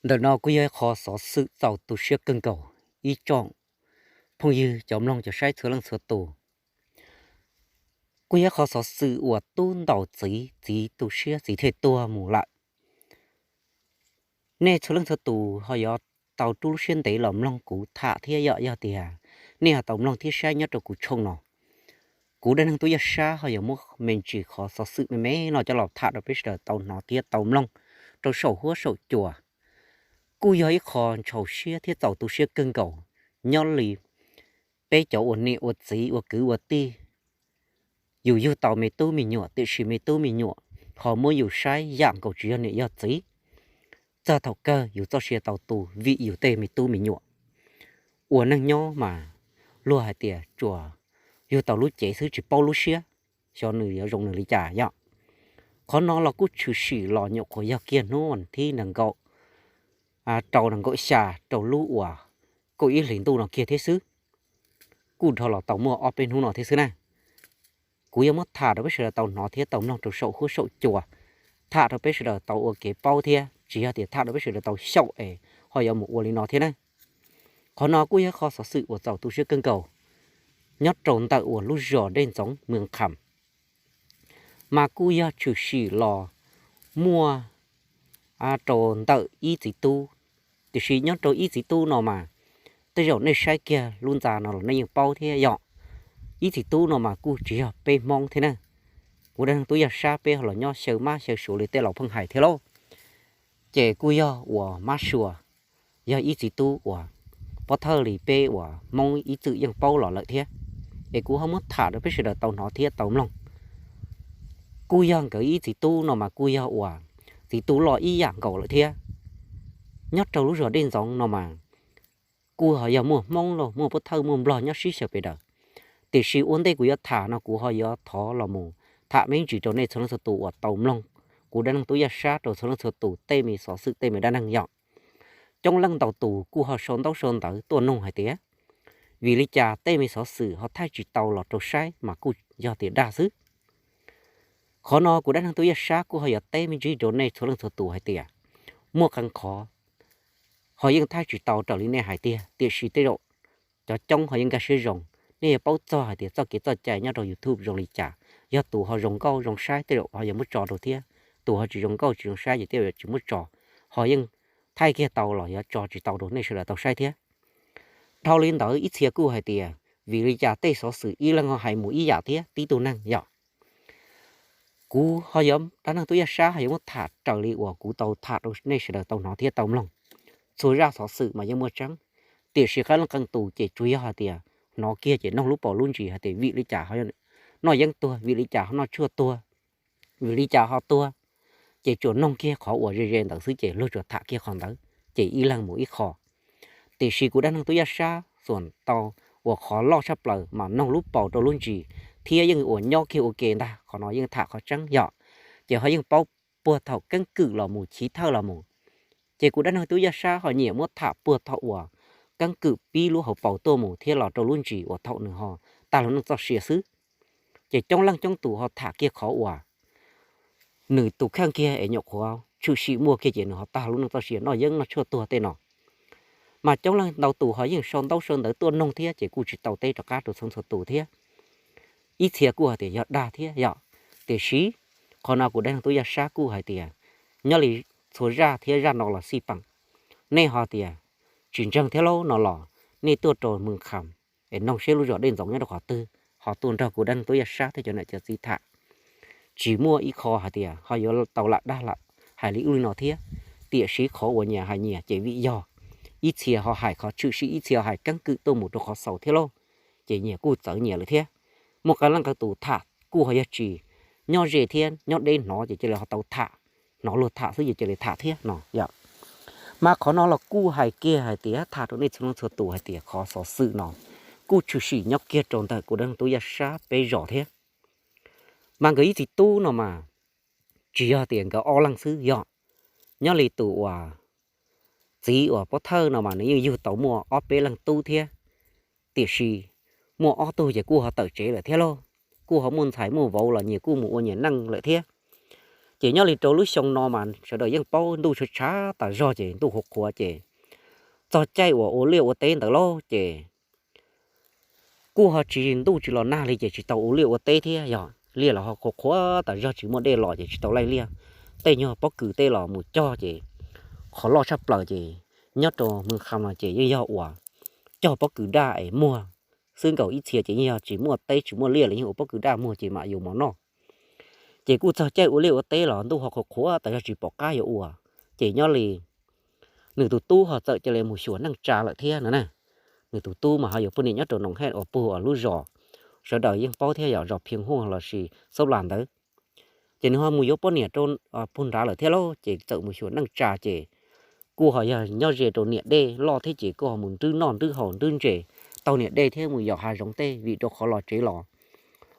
Ntawm no kuj yog ib qho xov xwm txaus tu siab kawg nkaus ib tsoom phooj ywg cov mloog cov saib txhua leej txhua tus. Kuj yog ib qho xov xwm uas tub ntaus txiv, txiv tu siab txiv thiaj tuag mus lawm. Nej txhua leej txhua tus ho yuav tau rub lub siab ntev los mloog kuv tham thiab yom, yog tias nej ho tau mloog thiab saib nyob rau kuv tshooj no. Kuv Dab Neeg Tub Yaj Sab ho yuav muab me ntsis qhov xov xwm me me no coj los tham rau peb sawv daws tau hnov thiab tau mloog rau saum huab saum cua. Kuj yog ib qho ntxhov siab thiab txaus tu siab kawg nkaus nyob li peb cov ua niam ua txiv ua kwv ua tij. Yus yug tau me tub me nyuam tiam sis me tub me nyuam ho muab yus saib yam nkaus tsis yog niam yog txiv. Txog thaum kawg yus txoj sia tau tu vim yus tej me tub me nyuam. Ua neej nyob mas luag hais tias tsuas yug tau lub cev xwb tsis paub lub siab, xyov nws yuav zoo nws li cas yom. Qhov no los kuj tshwm sim los nyuam qhuav yog kiag hnub thib nees nkaum rau nees nkaum xya rau lub uas kaum ib hlis ntuj no kiag thiab xwb. Kuj dhau los tau muaj ob peb hnub no thiab xwb na. Kuv yuav muab tham rau peb sawv daws tau hnov thiab tau mloog rau saum huab saum cua, tham rau peb sawv daws tau ua kev paub thiab tsis yog tias tham rau peb sawv daws tau xyaum es ho yuav mus ua li no thiab na. Qhov no kuj yog qhov xov xwm uas txaus tu siab kawg nkaus nyob rau ntawm uas lub zos Dej Ntxoov Mws Kham, mas kuj yog tshwm sim los muaj rau ntawm ib txiv tub. Tiam sis nyob rau ib txiv tub no mas tej zaum nej saib kiag lub ntxa no los nej yeej paub thiab yom. Ib txiv tub no mas kuj tsis yog peb Hmoob thiab na. Kuv Dab Neeg Tub Yaj Sab peb ho los nyob xyaw mab xyaw suav li tej laus pheej hais thiab lauj. Ces kuj yog uas mab suav, yog ib txiv tub uas pov thawj li peb uas Hmoob ib txwm yeej paub los lawm thiab. Es kuv ho muab tham rau peb sawv daws tau hnov thiab tau mloog. Kuj yog nkawd ib txiv tub no mas kuj yog uas txiv tub loj ib yam nkaus lawm thiab. Nyob rau lub zos Dej Ntxoov no mas kuj ho yog muaj Hmoob los muaj pov thawj muaj Nplog nyob sib xyaw pes daws. Tiam sis ua ntej kuv yuav tham no kuv ho yuav thov los mus tham me ntsis rau nej txhua leej txhua tus uas tau mloog kuv Dab Neeg Tub Yaj Sab rau txhua leej txhua tus tej me xov xwm tej me dab neeg yom. Coob leej ntau tus kuj ho sau ntaub sau ntawv tuaj nug hais tias vim li cas tej me xov xwm ho thaij tsis tau los rau saib mas kuj yog tias dag xwb. Qhov no kuv Dab Neeg Tub Yaj Sab kuj ho yuav teb me ntsis rau nej txhua leej txhua tus hais tias muaj qee qhov ho yeej thaij tsis tau raws li nej hais tiag, tiam sis tej zaum cov coob ho yeej nkag siab zoo. Nej yuav paub txog hais tias txoj kev txoj cai nyob rau YouTube zoo li cas, yog tus ho zoo nkauj zoo saib tej zaum ho yuav muab tso rau thiab, tus ho tsis zoo nkauj tsis zoo saib ces tej zaum tsis muab tso, ho yeej thaij kiag tau los yuav tso tsis tau rau nej sawv daws tau saib thiab. Dhau li ntawd ib txhia kuj hais tias vim li cas tej xov xwm ib leeg ho hais mus ib yam thiab tib tug neeg yom. Kuv ho yuav Dab Neeg Tub Yaj Sab ho yuav muab tham raws li uas kuv tau tham rau nej sawv daws tau hnov thiab tau mloog. Txhua zaj xov xwm mas yeej muaj tseeb, tiam sis qee leej qee tus ces tsuas yog hais tias hnov kiag ces noog lub paus lub ntsis hais tias vim li cas ho noj yeeb tuag, vim li cas ho noj tshuaj tuag, vim li cas ho tuag, ces tsuas noog kiag qhov uas ze ze ntawd xwb ces luag tsuas tham kiag qhov ntawd ces ib leeg mus ib qho. Tiam sis kuv Dab Neeg Tub Yaj Sab xuas tau uas qhov loj tshaj plaws mas noog lub paus rau lub ntsis thiab yeej uas nyob kiag ua ke ntag, qhov no yeej tham qhov tseeb yom. Ces ho yeej paub puag thaum keeb kwm los mus chiv thawj los mus. Ces kuv Dab Neeg Tub Yaj Sab ho nyiam muab tham puag thaum uas keeb kwm pib lub hauv paus tuaj mus thiab los rau lub ntsis uas thaum nws ho tag lub neej txoj sia xwb. Ces coob leej coob tus ho tham kiag qhov uas nws tus kheej kiag es nyuam qhuav tshwm sim muaj kiag ces nws ho tag lub neej txoj sia noj yeeb noj tshuaj tuag tej no. Mas coob leej ntau tus ho yeej sau ntaub sau ntawv tuaj noog thiab ces kuj tsis tau teb rov qab rau txhua txhua tus thiab. Ib txhia kuj hais tias yog dag thiab yom. Tiam sis qhov no kuv Dab Neeg Tub Yaj Sab kuj hais tias nyob li txhua zaj thiab zaj no los xij peem, nej ho tias tsis ntseeg thiab lauj no los nej tuaj rau Mws Kham es noog seb lub zos Dej Ntxoov nyob rau qhov twg, ho tuaj nrog kuv Dab Neeg Tub Yaj Sab thiab cov niam cov txiv tham. Tsis muaj ib qho hais tias ho yuav tau lam dag lam hais li ub li no thiab. Tiam sis qhov uas nyias hais nyias ces vim yog ib txhia ho hais qhov tshwm sim, ib txhia ho hais keeb kwm tuaj mus rau qhov xaus thiab lauj, ces nyias kuj txawv nyias lawm thiab. Muaj qee leej qee tus tham kuj ho yog tsis nyob ze thiab nyob deb hnov ces cia li ho tau tham, hnov luag tham xwb ces cia li tham thiab no yom. Mas qhov no los kuj hais kiag hais tias tham rau nej txhua leej txhua tus hais tias qhov xov xwm no kuj tshwm sim nyob kiag rau ntawm kuv Dab Neeg Tub Yaj Sab peb zos thiab. Mas nkawd ib txiv tub no mas tsis yog tias nkawd ob leeg xwb yom. Nyob li tus uas txiv uas pov thawj no mas nws yeej yug tau muaj ob peb leeg tub thiab. Tiam sis muaj ob tug ces kuj ho tawm tsev lawm thiab lauj, kuj ho muaj ntxhais muaj vauv los nyias kuj mus ua nyias neej lawm thiab. Ces nyob li rau lub xyoo no mas sawv daws yeej paub ntuj tshav tshav tas zog ces ntuj qhuav qhuav ces txog caij uas ua liaj ua teb ntawd lauj ces kuj ho tsis ntuj tsis los nag li ces tsis tau ua liaj ua teb thiab yog liaj los ho qhuav qhuav tas zog tsis muaj dej los ces tsis tau laij liaj. Tej nyuag pob kws tej los mus cog ces qhov loj tshaj plaws ces nyob rau Moos Kham no ces yeej yog uas cog pob kws daj es muag xwb nkaus, ib txhia ces yeej yog tsis muaj teb tsis muaj liaj los yeej ua pob kws daj muag ces mam yuav mov noj. Ces kuj txog caij ua liaj ua teb los ntuj ho qhuav qhuav tas zog tsis pom qab yuav ua, ces nyob li nws tus tub ho txawm cia li mus xyuas neej tsa lawm thiab no na. Nws tus tub mas ho yuav poj niam nyob rau Noom Hej uas puag uas lub zos sawv daws yeej paub thiab yog zos Phiaj Huaj lossis Xauv Las ntawd. Ces nws ho mus yuav poj niam rau puag nrad lawm thiab lauj, ces txawm mus xyuas neej tsa ces kuj ho yog nyob ze rau niam dej loj thiab ces kuj ho mus nrwb noj nrwb haus nrwb ntses taug niam dej thiab mus yos hav zoov tej vim rau qhov los tsev los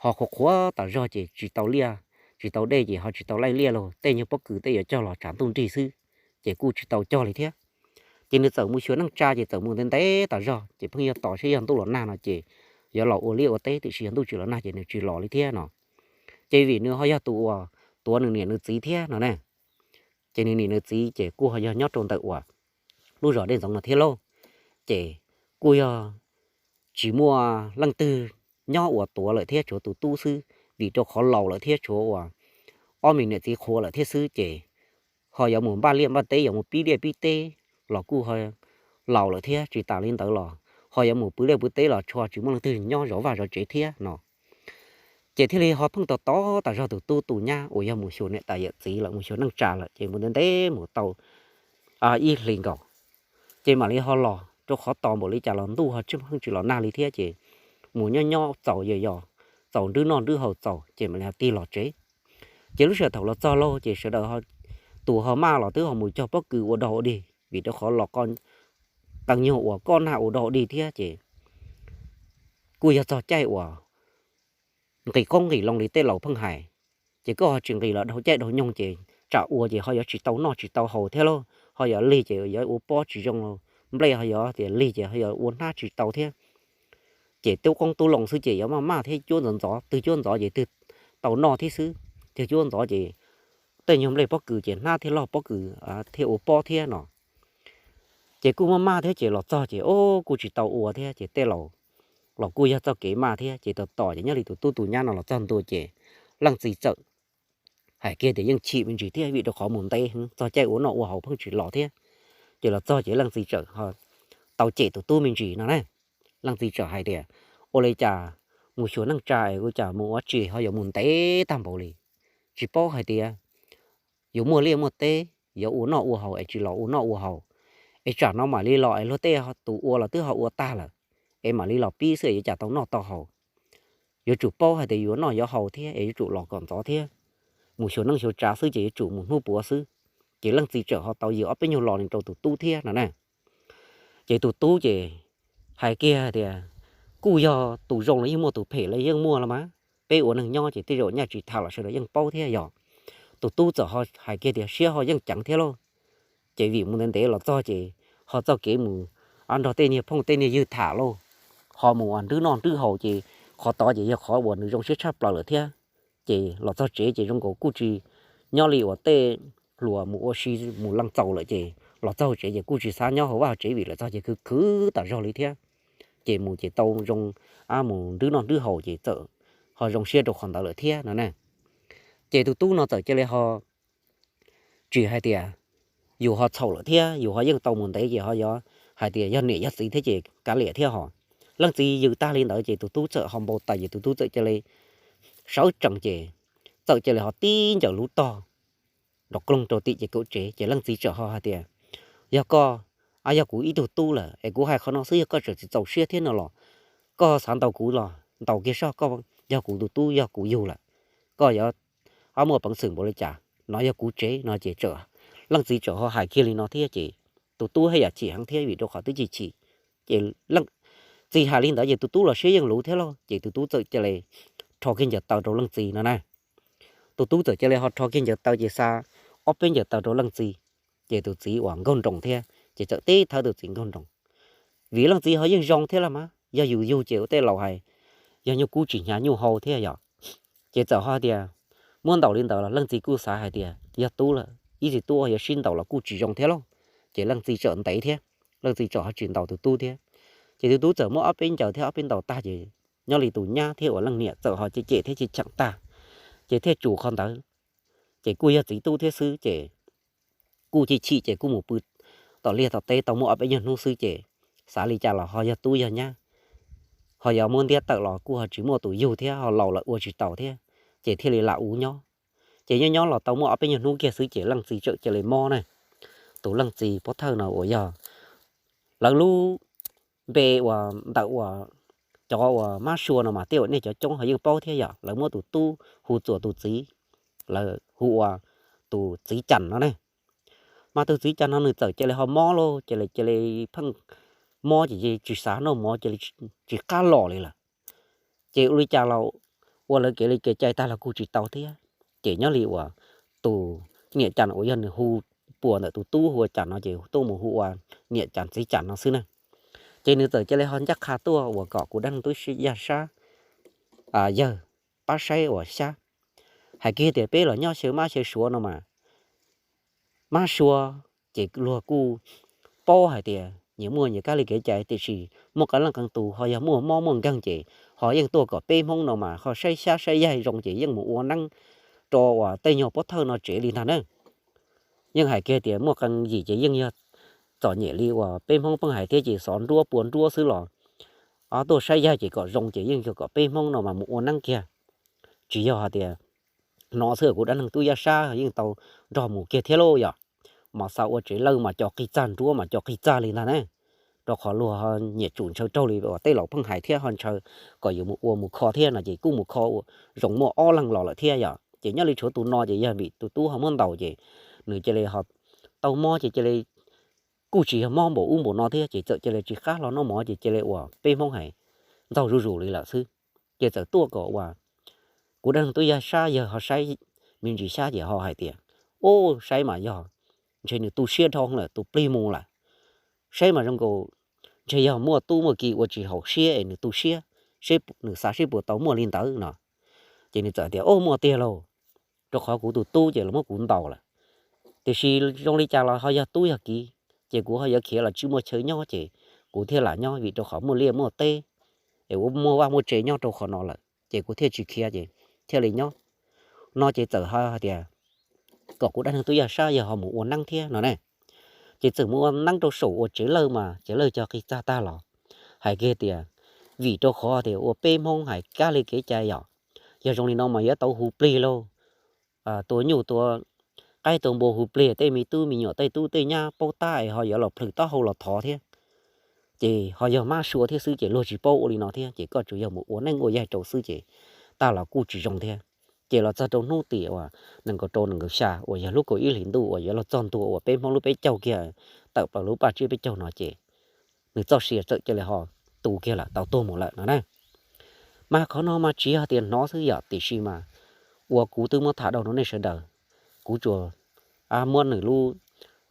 ho qhuav qhuav tas zog ces tsis tau liaj tsis tau dej ces ho tsis tau laij liaj los tej nyuag pob kws tej yuav cog los tshav ntuj nrig xwb, ces kuj tsis tau cog li thiab. Ces nws txawm mus xyuas neej tsa ces txawm mus ntev ntev tas zog ces pheej yog tos saib yog ntuj los nag no ces yuav los ua liaj ua teb, tiam sis yog ntuj tsis los nag ces nws tsis los li thiab no. Ces vim nws ho yog tus uas tuav nws niam nws txiv thiab no ne, ces nws niam nws txiv ces kuj ho yog nyob rau ntawm uas lub zos Dej Ntxoov no thiab lauj. Ces kuj yog tsis muaj leej twg nyob uas tuav lawm thiab tshuav tus tub xwb, vim rau qhov laus lawm thiab tshuav uas ob me niam txiv qhuav lawm thiab xwb ces ho yuav mus npaj liaj npaj teb yuav mus pib liaj pib teb los kuj ho laus lawm thiab, tsis tas li ntawd los ho yuav mus pw liaj pw teb los tshuav tsis muaj leej twg nyob zov vaj zov tsev thiab no. Ces thiaj li ho pheej tos tos tas zog tus tub tus nyab uas yog mus xyuas niam tais yawm txiv lawm mus xyuas neej tsa lawm ces mus ntev ntev mus tau ib hlis nkaus, ces mam li ho los rau qhov tos npaum li cas los ntuj ho tsis pheej tsis los nag li thiab ces mus nyob nyob txaus yos yos, txaus nrwb noj nrwb haus txaus ces mam li ho tig los tsev. Ces lub sij hawm thaum los txog lauj ces sawv daws tus ho maj los twb ho mus cog pob kws ua dog ua dig vim rau qhov los qee nyuag uas koj nag ua dog ua dig thiab ces kuj yog txog caij uas nqis qoob nqis loo li tej laus pheej hais, ces koj ho tsis nqis los dhau caij dhau nyoog ces tsam ua ces ho yuav tsis tau noj tsis tau haus thiab lauj, ho yuav lig ces yuav ua pob tsis zoo, nplej ho yuav tias lig ces ho yuav ua hnab tsis tau thiab. Ces tub qoob tub loo xwb ces yuav maj maj thiab cuab ntxov ntxov, twg cuab ntxov ces twg tau noj thiab xwb, twg cuab ntxov ces tej nyuag nplej pob kws ces hnab thiaj loj pob kws thiaj ua pob thiab no. Ces kuj maj maj thiab ces los txog ces o kuj tsis tau ua thiab ces tej laus los kuj yog txoj kev maj thiab ces tos tos ces nyob li tus tub tus nyab no los txog ntua ces leej txiv txawm hais kiag tias yeej chim me ntsis thiab vim rau qhov mus ntev heev txog caij ua noj ua haus pheej tsis los thiab. Ces los txog ces leej txiv txawm tau cem tus tub me ntsis no na. Leej txiv txawm hais tias ua li cas mus xyuas neej tsa es ua cas mus ua tsi ho yuav mus ntev tag npaum li, tsis paub hais tias yuav muaj liaj muaj teb yuav ua noj ua haus es tsis los ua noj ua haus, es tsam no mam li los es luag tej tus ua los twb ho ua tag lawm, es mam li los pib xwb es yuav cas tau noj tau haus. Yuav tsum paub hais tias yuav noj yuav haus thiab es yuav tsum los kom ntxov thiab. Mus xyuas neej xyuas tsa xwb ces yuav tsum mus hnub puav xwb. Ces leej txiv txawm ho tau yws ob peb nyuag lo li rau tus tub thiab no na. Ces tus tub ces hais kiag tias kuj yog tus zoo los yeej muaj, tus phem los yeej muaj los mas, peb ua neeg nyob ces tej zaum nyaj tsis tham los sawv daws yeej paub thiab yog. Tus tub txawm ho hais kiag tias siab ho yeej ceev thiab lauj. Ces vim mus ntev ntev los txog ces ho txoj kev mus nrog tej niag phooj tej niag ywg tham lauj, ho mus ua nrwb noj nrwb haus ces qhov tod ces yog qhov uas nws zoo siab tshaj plaws lawm thiab. Ces los txog tsev ces zoo nkaus kuj tsis nyob li uas tej hluas mus ua si mus leej txaus lawm ces los txog hauv tsev ces kuj tsis xav nyob hauv vaj hauv tsev vim los txog ces khwv khwv tas zog li thiab. Ces mus ces tau zoo, mus nrwb noj nrwb haus ces txawm ho zoo siab rau qhov ntawd lawm thiab no na. Ces tus tub no txawm cia li ho tsis hais tias yus ho txhaum lawm thiab yus ho yeej tau mus ntev ces ho yuav hais tias yog niam yog txiv thiab ces kav liam thiab ho. Leej txiv yws tag li ntawd ces tus tub txawm ho npau taws ces tus tub txawm cia li sawv tsees ces txawm cia li ho tib ncaws lub tog nrov kloog rau tim ces kaum tsev ces leej txiv txawm ho hais tias yog koj, a yog kuv ib tug tub lawm es kuv hais qhov no xwb yog koj tseem tsis txaus siab thiab no los koj xav ntaus kuv los ntaus kiag soj, koj yog kuv tus tub yog kuv yug lawm, koj yuav muaj peev xwm npaum li cas no yog kuv tsev no ces leej txiv txawm ho hais kiag li no thiab ces tus tub haj yam chim heev thiab vim rau qhov twb chim chim. Ces txiv hais li ntawd ces tus tub los siab yeej luv thiab lauj ces tus tub txawm cia li rho kiag ncaws taw rau leej txiv no na. Tus tub txawm cia li ho rho kiag ncaws taw ces xa ob peb ncaws taw rau leej txiv. Ces tus txiv uas nkauj nroos thiab ces txawm teb thawb tus txiv nkauj nroos, vim leej txiv ho yeej zoo thiab los mas yog yus yug ces ua tej laus hais yog nyuj kub tsis hnyav nyuj hau thiab yom. Ces txawm ho tias muab ntaus li ntawd los leej txiv kuj xav hais tias yog tub lawm, ib txiv tub yuav sib ntaus los kuj tsis zoo thiab lauj. Ces leej txiv txawm ntev thiab, leej txiv txawm ho tsis ntaus tus tub thiab. Ces tus tub txawm muab ob peb ncaws thiab ob peb ntaus tag ces nyob li tus nyab thiab uas leej niam txawm ho cem cem thiab cem cheem tag, ces thiaj tsum qhov ntawd. Ces kuj yog txiv tub thiab xwb ces kuj chim chim ces kuj mus pw tom liaj tom teb tau muaj ob peb nyuag hnub xwb ces xav li cas los ho yog tub yog nyab, ho yuav muab ntiab tawm los kuj ho tsis muaj tus yug thiab ho laus lawm ua tsis taus thiab, ces thiaj li lam ua nyob. Ces nyob nyob los tau muaj ob peb nyuag hnub kiag xwb ces leej txiv txawm cia li mob na. Tus leej txiv pov thawj no uas yog lawv lub npe uas ntawm uas cov uas mab sua no mas tej uas nej cov coob ho yeej paub thiab yom, lawv muab tus tub hu txuas tus txiv, lawv hu ua tus txiv Cas no ne. Mas tus txiv Cas no nws txawm cia li ho mob lauj, cia li cia li pheej mob ces tsis xav noj mov cia li tsis qab los li lawm. Ces ua li cas los ua lawv kev li kev cai tag los kuj tsis tau thiab. Ces nyob li uas tus niam Cas uas yog nws hu puas ntawm tus tub hu ua Cas no ces tuaj mus hu ua niam Cas txiv Cas no xwb na. Ces nws txawm cia li ho ncaj qha tuaj uas kom kuv dab neeg tub yaj sab yawg pab saib uas xyab, hais kiag tias peb los nyob xyaw mab xyaw suav no mas mab sua ces luag kuj paub hais tias nyias muaj nyias kab li kev cai, tiam sis muaj qee leej qee tus ho yog muaj mob muaj nkeeg ces ho yeej tuaj kom peb Hmoob no mas ho saib xyab saib yaig zoo ces yeej mus ua neeb rau uas tej nyuag pov thawj no tsev li ntag na. Yeej hais kiag tias muaj qee yim ces yeej yog txom nyem li uas peb Hmoob pheej hais thiab ces xov nruab pua nruab xwb los tuaj saib yaig ces kom zoo ces yeej yog kom peb Hmoob no mas mus ua neeb kiag. Tsis yog hais tias hnov xwb, kuv dab neeg tub yaj sab yeej tau nrog mus kiag thiab lauj yom. Mas xa ua tsev lawj mas cov qig txaj nruab mas cov qig txaj li ntag na. Rau qhov luag ho nyiam tsum ntshaw raug li uas tej laus pheej hais thiab ho ntshaw kom yuav mus ua mus kho thiab no ces kuj mus kho ua zoo muaj ob leeg los lawm thiab yom. Ces nyob li tshuav tus no ces yog vim tus tub ho muab ntaus ces nws cia li ho tau mob ces cia li kuj tsis yog mob npaum ub npaum no thiab ces txawm cia li tsis qab hlo noj mov ces cia li uas peb Hmoob hais ntxaug zuj zus li lawm xwb. Ces txawm tuaj kom uas kuv dab neeg tub yaj sab yawg ho saib me ntsis xyab ces ho hais tias, ub, saib mas yog ntshe nws tu siab dhau lawm, tus plig mus lawm. Saib mas zoo nkaus ntshe yog muaj tub muaj ki ua tsis haum siab es nws tu siab, nws xav seb puas tau muaj li ntawd no. Ces nws txawm tias, ub, muaj tiag lauj, rau qhov kuv tus tub ces los muab kuv ntaus lawm. Tiam sis zoo li cas los ho yog tub yog ki, ces kuv ho yuav khiav los tsis muaj chaw nyob ces kuv thiaj lam nyob vim rau qhov muaj liaj muaj teb es ua muaj vaj muaj tse nyob rau qhov no lawm ces kuv thiaj tsis khiav ces thiaj li nyob. No ces txawm ho hais tias kom kuv dab neeg tub yaj sab yawg ho mus ua neeb thiab no ne. Ces txawm mus ua neeb rau saum uas tsev lawj mas tsev lawj cov qig txaj tag los hais kiag tias, vim rau qhov tias ua peb Hmoob hais kab li kev cai yom, yog zoo li no mas yuav tau hu plig lauj. Tua nyuj tua qaib tua npua hu plig tej me tub me nyuam tej tub tej nyab paub tab es ho yuav los plhws taub hau los thov thiab. Ces ho yog mab sua thiab xwb ces luag tsis paub ua li no thiab ces koj tsuas yog mus ua neeb ua yaig rau xwb ces tag los kuj tsis zoo thiab. Ces los txog rau hnub tim uas nees nkaum rau nees nkaum xya uas yog lub kaum ib hlis ntuj uas yuav los txog ntua uas peb Hmoob lub peb caug kiag tawm plaws lub paj tsiab peb caug no ces nws txoj sia txawm cia li ho tu kiag lawm tau tuag mus lawm no na. Mas qhov no mas tsis yog tias hnov xwb yom, tiam sis mas uas kuv twb muab tham dhau rau nej sawv daws, kuv tsuas muab nws lub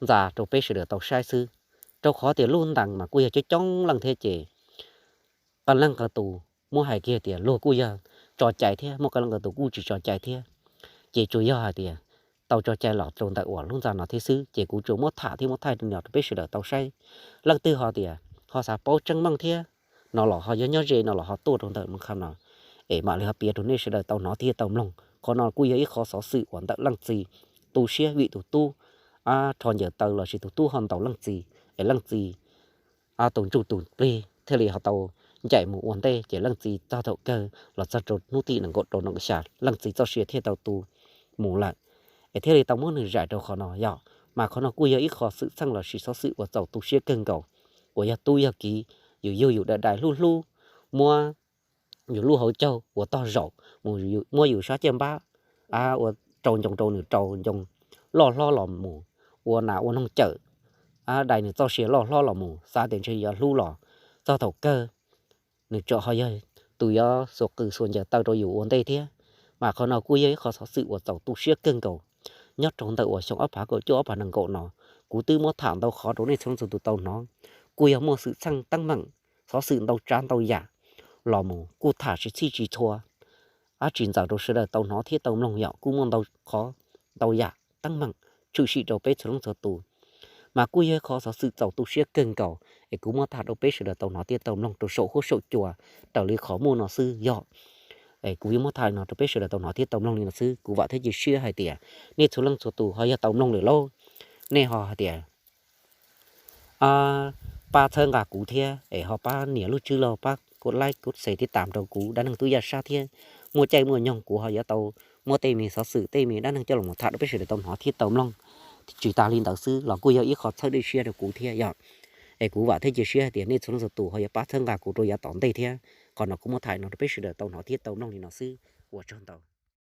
ntxa rau peb sawv daws tau saib xwb. Rau qhov tias lub ntees mas kuj yog coob coob leej thiab ces qee leej qee tus muab hais kiag tias luag kuj yog tso cai thiab, muaj qee leej qee tus kuj tsis tso cai thiab. Ces tsuas yog hais tias tau tso cai los rau ntawm uas lub ntxa no thiab xwb, ces kuv tsuas muab tham thiab muab thaij rau peb sawv daws tau saib. Leej twg ho tias ho xav paub tseeb meej thiab no los ho yog nyob ze no los ho tuaj rau ntawm Moos Kham no es mam li ho piav rau nej sawv daws tau hnov thiab tau mloog. Qhov no kuj yog ib qhov xov xwm uas ntawm leej txiv tu siab vim tus tub rho ncaws taw lossis tus tub ho ntaus leej txiv es leej txiv tus ntsuj tus plig thiaj li ho tau ncaim mus ua ntej ces leej txiv txog thaum kawg los txog rau hnub tim nees nkaum rau nees nkaum xya leej txiv txoj sia thiaj tau tu mus lawm. Es thiaj li tau muab nws zais rau qhov no yom. Mas qhov no kuj yog ib qho xwm txheej lossis xov xwm uas txaus tu siab kawg nkaus, uas yog tub yog kiv, yus yug yus dai dai hlub hlub, muab yus lub hauv caug ua tog zaum mus, muab yus sab caj npab ua rau ncoo rau nws rau ncoo loj hlob los mus, ua nas ua noog cawm, dai nws txoj sia loj hlob los mus, xav tias ntshe yuav hlub los txog thaum kawg nws tseem ho yog tus yuav xuas qws xuas ncaws taw rau yus ua ntej thiab. Mas qhov no kuj yog ib qho xov xwm uas txaus tu siab kawg nkaus. Nyob rau ntawm uas xyoo ob phav kaum cuaj ob phav nees nkaum no, kuv twb muab tham ntau qhov rau nej txhua leej txhua tus tau hnov, kuj yog muaj xwm txheej teeb meem, xov xwm ntau tsav ntau yam los mus kuj tham tsis txhij tsis txhua dab tsi ntxaws rau sawv daws tau hnov thiab tau mloog yom, kuj muaj ntau qhov ntau yam teeb meem tshwm sim rau peb txhua leej txhua tus. Mas kuj yog ib qhov xov xwm txaus tu siab kawg nkaus es kuv muab tham rau peb sawv daws tau hnov thiab tau mloog rau saum huab saum cua raws li qhov muaj no xwb yog. Es kuv yuav muab tham no rau peb sawv daws tau hnov thiab tau mloog li no xwb. Kuv vam thiab cia siab hais tias nej txhua leej txhua tus ho yog tau mloog lawm lauj, nej ho hais tias pab txhawb nqa kuv thiab es ho pab nias lub tswb los pab kuv like kuv share thiab tam rau kuv dab neeg tub yaj sab thiab. Muaj caij muaj nyoog kuv ho yuav tau muab tej me xov xwm tej me dab neeg coj los tham rau peb sawv daws tau hnov thiab tau mloog. Tsis tas li ntawd xwb los kuj yog ib qho txhawb dej siab rau kuv thiab yom. Es kuv vam thiab cia siab hais tias nej txhua leej txhua tus ho yuav pab txhawb nqa kuv rau yav tom ntej thiab. Qhov no kuv muab tham no rau peb sawv daws tau hnov thiab tau mloog li no xwb. Ua tsaug ntau.